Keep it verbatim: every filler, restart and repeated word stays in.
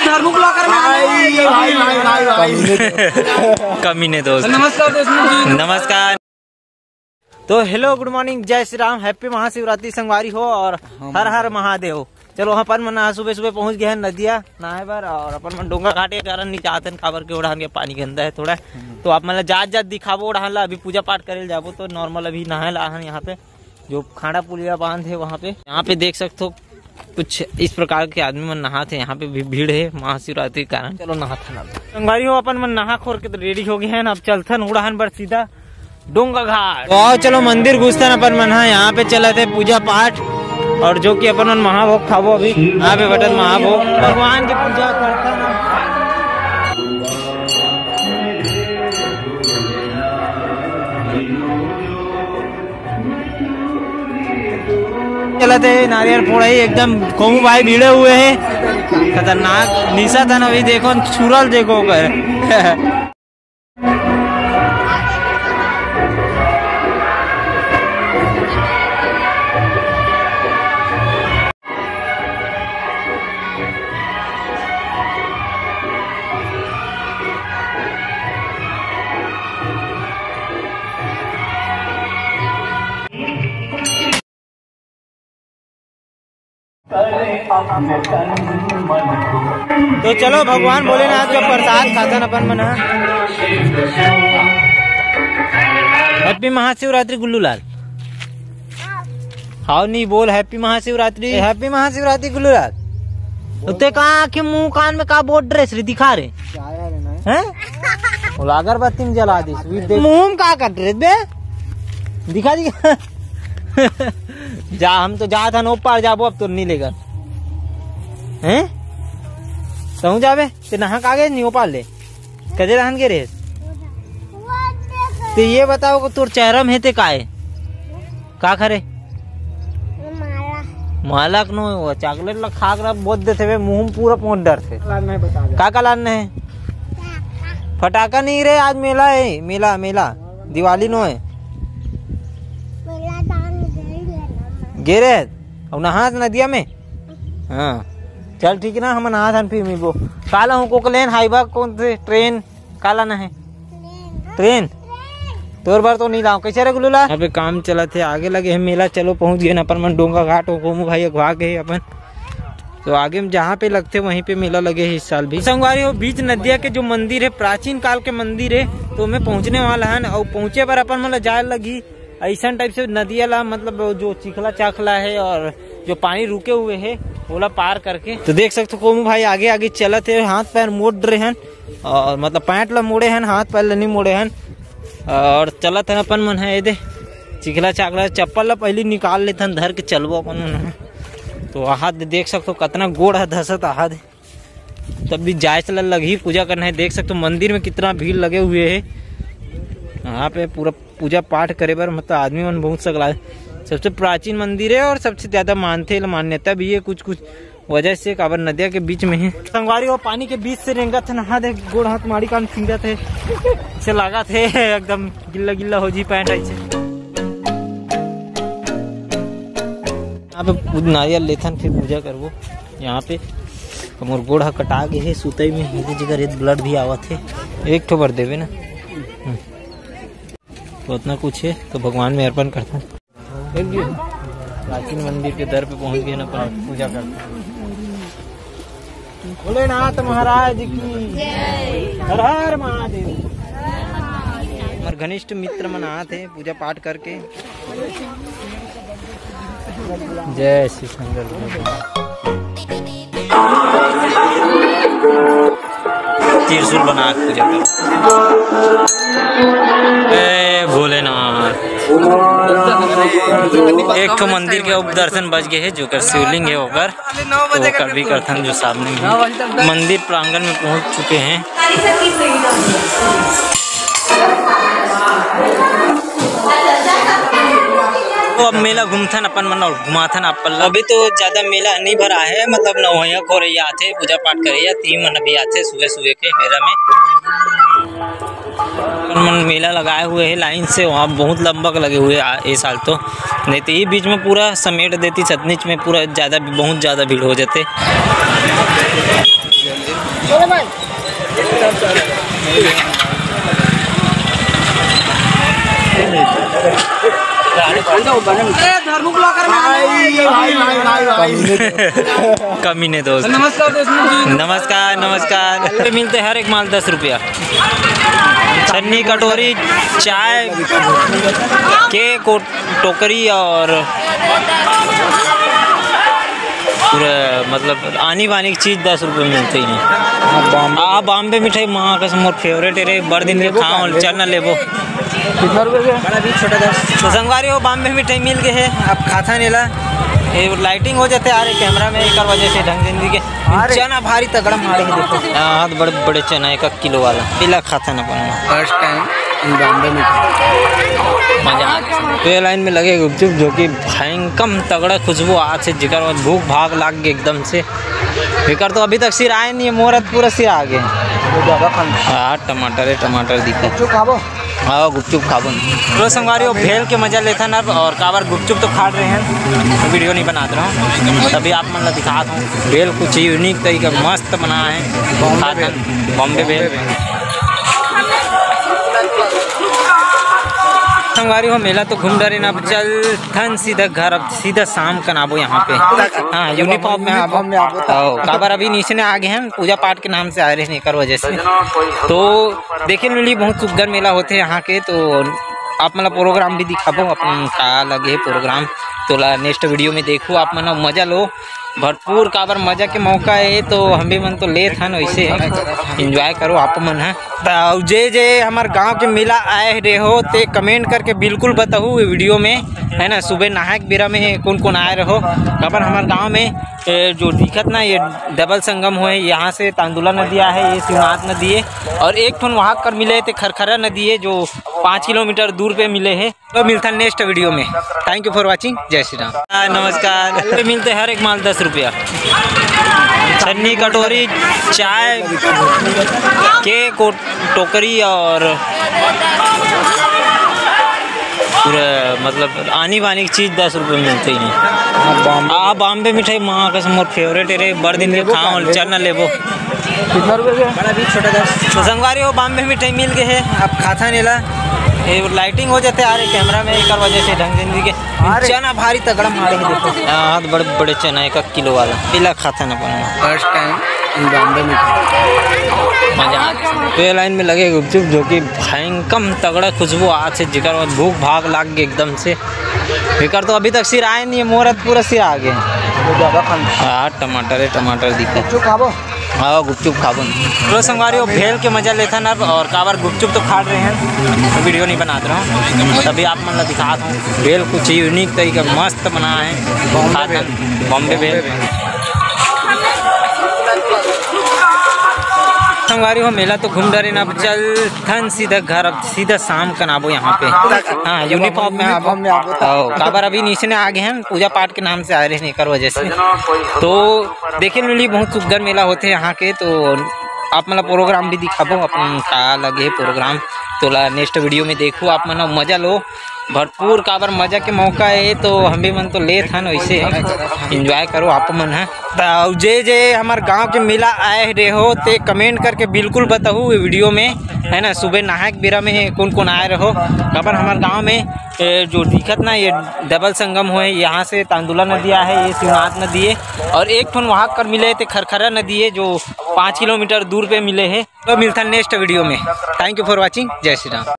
भाई, भाई, भाई, भाई, भाई। कमीने दोस्त। नमस्कार दोस्तों। नमस्कार। तो hello, good morning, जय श्री राम, happy महाशिवरात्रि संगवारी हो और हर हर महादेव। चलो, अपन मन आज सुबह सुबह पहुंच गए हैं नदिया नहाए बर और अपन मन डोंगा घाट के कारण नहीं जात हन, काबर के ओढ़ान के पानी गंदा है थोड़ा। तो आप मन ला जात जात दिखाबो ओढ़ान ला। अभी पूजा पाठ करे ल जाबो तो normal अभी नहाए ला हन यहाँ पे, जो खाड़ा पुलिया बांध है वहाँ पे। यहाँ पे देख सकते हो कुछ इस प्रकार के आदमी मन नहात हे। यहाँ पे भी भीड़ है महाशिवरात्रि के कारण। चलो नहाथन अब। संगवारी हो, अपन मन नहा खोर के तो ready हो गए हैं, अब चलथन उड़ान बर सीधा डोंगा घाट। तो आओ चलो मंदिर घुसथन अपन मन। हाँ, यहाँ पे चलत हे पूजा पाठ और जो कि अपन मन महाभोग खाबो अभी। यहाँ पे बटन महाभोग भगवान की पूजा करथन। चलत हे नारियल फोड़ई, एकदम कोमू भाई भिड़े हुए हैं, खतरनाक। निशा था ना, अभी देखो, छुरल देखो ओकर। तो चलो भगवान भोलेनाथ का प्रसाद खाथन अपन मन ह। Happy महाशिवरात्रि गुल्लू लाल। हाव नहीं बोल, happy महाशिवरात्रि, happy महाशिवरात्रि गुल्लू लाल। तो ते कहाँ आँखें मुँह कान में का बोल ड्रेस रे दिखा रे? हैं? वो अगरबत्ती में जला दिस। मुँह में का कर ड्रेस बे? दिखा, दिखा। जा, हम तो जात हन ओ पार जाबो, अब तो नहीं लेगा। हैं? तहूँ जाबे? ते नहा का गे नहीं ओ पार ले? कदे रहन के रे? ते ये बताओ कि तोर चेहरा में हे ते का हे? का खरे? माला। माला के नो, वो chocolate ला खा के बोल देथे बे, मुँह में पूरा पहुँच डरथे। लाना है बता दे। का का लाना है? फटाका नहीं रे, आज मेला है, मेला, मेला, दिवाली नो है। मेला दान गई है ना। गे रे, अब नहा नदिया में। हाँ, चल ठीक ना, हम नहा थान फिर मिलबो। काला हूँ कोकलेन हाईबा कौन से ट्रेन? का लाना है? ट्रेन। तोर बर तो नहीं लाऊं। कैसे रे गुलूला? यहाँ पे काम चलत हे, आगे लगे हे मेला। चलो पहुँच गए ना अपन मन डोंगा घाट। ओ गोमू भाई अगवा गए अपन। तो आगे में जहाँ पे लगथे वहीं पे मेला लगे हे इस साल भी। संगवारी हो, बीच नदिया के जो मंदिर हे, प्राचीन काल के मंदिर हे, तो मैं पहुँचने वाला हन। और पहुँचे बर अपन मन ला जाए लगी ऐसन type से नदिया ला, मतलब जो चिखला चाखला हे और जो पानी रुके हुए हे, ओला पार करके। तो देख सकते हो कोमू भाई आगे आगे चलत हे, हाथ पैर मोड़ रहे हन। और मतलब पैंट ला मोड़े हन, हाथ पैर ला नहीं मोड़े हन। और चलत हन अपन मन हे, ये दे चिखला चाखला, चप्पल ला पहली निकाल लेथन, धर के चलबो अपन मन हे। तो आहा दे देख सकते हो कितना गोड़ हे धसत आहा दे, तब भी जाए ला लगही पूजा करना हे। देख सकते हो मंदिर में कितना भीड़ लगे हुए हे। यहाँ पे पूरा पूजा पाठ करे बर मतलब आदमी मन बहुत सकला। सबसे प्राचीन मंदिर हे और सबसे ज्यादा मानथे, मान्यता भी हे कुछ कुछ वजह से काबर नदिया के बीच में हे। संगवारी हो, पानी के बीच से रेंगत हे, नहा दे, गोड़ हाथ माड़ी कान फिंगत हे, से लागत हे एकदम गिल्ला गिल्ला हो जी पैंट ऐसे। यहाँ पे पूज-, नारियल लेथन, फिर पूजा करबो। यहाँ पे मोर गोड़ हा कटा गे हे सुतई में, एदे जगह रेत blood भी आवत हे, एक ठो बर देवे ना। हम्म। तो उतना कुछ हे तो भगवान में अर्पण करथन। प्राचीन मंदिर के दर पे पहुंच गए ना, अपन पूजा करते हैं। भोलेनाथ महाराज की, हर हर महादेव। हमारे घनिष्ठ मित्र मन आते हैं पूजा पाठ करके। जय श्री शंकर। त्रिशूल बना के पूजा कर। ए भोलेनाथ। एक ठो मंदिर के उप दर्शन बच गए हे, जो कर शिवलिंग हे ओकर, तो ओकर भी करथन जो सामने में। मंदिर प्रांगण में पहुंच चुके हैं। तो अब मेला घूमथन अपन मन और घुमाथन आप पल्ला। अभी तो ज्यादा मेला नहीं भरा है, मतलब नवैया खोरैया आथे, पूजा पाठ करैया, तीन मन अभी आथे सुबह सुबह के बेरा में। अपन मन मेला लगाए हुए हैं लाइन से, वहाँ बहुत लंबा लगे हुए आ, ये साल तो, नहीं तो ये बीच में पूरा समेट देती, सतनीच में पूरा ज्यादा, बहुत ज्यादा भीड़ हो जाते। कमीने दोस्त। नमस्कार दोस्तों जी। नमस्कार, नमस्कार। मिलते हर एक माल दस रुपया। छन्नी, कटोरी, चाय, केक, टोकरी और पूरा, मतलब, आनी बानी की चीज दस रुपये में मिलते ही नहीं। हाँ, बॉम्बे। आ, बॉम्बे मिठाई माँ कसम मोर फेवरेट है रे, बड़ दिन के खाओ, चल ना लेबो। कितना रुपये के? बड़ा भी, छोटा दस। तो संगवारी हो, बॉम्बे मिठाई मिल गए है, अब खाता नहीं ला। ये लाइटिंग हो जाते आ रहे कैमरा में, एक वजह से ढंग जिंदगी के। अरे। चना भारी तगड़ा मारे है, देखो। हाँ, तो बड़े बड़े चना, एक एक किलो वाला, पीला खाता ना पाऊंगा। फर्स्ट टाइम बॉम्बे मिठाई। मजा आ गया। तो ये लाइन में लगे गुपचुप, जो कि भयंकम तगड़ा खुशबू आत हे, जेकर बाद भूख भाग लाग गए एकदम से। एकर तो अभी तक सिर आए नहीं है, मोर ह त पूरा सिर आ गए। हाँ, टमाटर है, टमाटर दिखा। गुपचुप खाबो? हाँ, गुपचुप खाबो। तो संगवारी हो, भेल के मजा लेथन अब, और काबर गुपचुप तो खा रहे हैं, तो वीडियो नहीं बनात रहा हूँ, तभी आप मन ला दिखात हूँ। भेल कुछ यूनिक तरीका मस्त बना है, खाथन बॉम्बे भेल। संगवारी हो, मेला तो घूम डरे ना, अब चल थन सीधा घर, अब सीधा शाम कन आबो यहाँ पे। हाँ, यूनिफॉर्म में आबो। यूनिफॉर्म में आबो। हाँ, काबर अभी नीचे ने आ गए हैं, पूजा पाठ के नाम से आए रहे, एकर वजह से। तो देखे मिली, बहुत सुग्घर मेला होते यहाँ के, तो आप मतलब प्रोग्राम भी दिखाबो, अपन का लगे प्रोग्राम, तोला नेक्स्ट वीडियो में देखो, आप मन मजा लो। भरपूर काबर मजा के मौका है, तो हम भी मन तो लेत हन, वैसे एंजॉय करो आप मन ह। त जे जे हमार गांव के मेला आए रहे हो, ते कमेंट करके बिल्कुल बताहू ये वीडियो में, है ना, सुबह नहाए के बेरा में कौन कौन आए रहो। काबर हमार गांव में, ए, जो दिखत ना, ये डबल संगम हुए, यहाँ से तांदुला नदी आए है, ये शिवनाथ नदी है, और एक ठन वहाँ कर मिले थे, खरखरा नदी है, जो पाँच किलोमीटर दूर पे मिले है। तो मिलता नेक्स्ट वीडियो में। Thank you for watching। जय श्री राम। हाँ, नमस्कार। मिलते हर एक माल दस रुपया। छन्नी, कटोरी, चाय, केक, टोकरी और पूरा, मतलब, आनी बानी की चीज दस रुपये में मिलते ही नहीं। हाँ, बॉम्बे। आ, बॉम्बे मिठाई माँ कसम मोर फेवरेट है रे, बड़ दिन के खाओ, चल ना लेबो। कितना रुपये के? बड़ा भी, छोटा दस। तो संगवारी हो, बॉम्बे मिठाई मिल गए है, अब खाता नहीं ला। ये लाइटिंग हो जाते आ रहे कैमरा में, एकर वजह से ढंग जिंदगी के। अरे। चना भारी तगड़ा मारे है, देखो। हाँ, तो बड़े बड़े चना, एक एक किलो वाला, पीला खाता ना पाऊंगा। फर्स्ट टाइम बॉम्बे मिठाई। मजा आ गया। तो ये लाइन में लगे गुपचुप, जो कि भयंकम तगड़ा खुशबू आत हे, जेकर बाद भूख भाग लाग गए एकदम से। एकर तो अभी तक सिर आए नहीं है, मोर ह त पूरा सिर आ गए। हाँ, टमाटर है, टमाटर दिखा। गुपचुप खाबो? हाँ, गुपचुप खाबो। तो संगवारी हो, भेल के मजा लेथन अब, और काबर गुपचुप तो खा रहे हैं, तो वीडियो नहीं बनात रहा हूँ, तभी आप मन ला दिखात हूँ। भेल कुछ यूनिक तरीका मस्त बना है, बॉम्बे खाथन, भेल। बॉम्बे भेल। संगवारी हो, मेला तो घूम डरे ना, अब चल थन सीधा घर, अब सीधा शाम कन आबो यहाँ पे। हाँ, यूनिफॉर्म में आबो। यूनिफॉर्म में आबो। हाँ, काबर अभी नीचे ने आ गए हैं, पूजा पाठ के नाम से आए रहे, एकर वजह से। तो देखे मिली, बहुत सुग्घर मेला होते यहाँ के, तो आप मतलब प्रोग्राम भी दिखाबो, अपन का लगे प्रोग्राम, तोला नेक्स्ट वीडियो में देखो, आप मन मजा लो। भरपूर काबर मजा के मौका है, तो हम भी मन तो लेत हन, वैसे एंजॉय करो आप मन ह। त जे जे हमार गांव के मेला आए रहे हो, ते कमेंट करके बिल्कुल बताहू ये वीडियो में, है ना, सुबह नहाए के बेरा में कौन कौन आए रहो। काबर हमार गांव में, ए, जो दिखत ना, ये डबल संगम हुए, यहाँ से तांदुला नदी आए है, ये शिवनाथ नदी है, और एक ठन वहाँ कर मिले थे, खरखरा नदी है, जो पाँच किलोमीटर दूर पे मिले है। तो मिलता नेक्स्ट वीडियो में। Thank you for watching। जय श्री राम।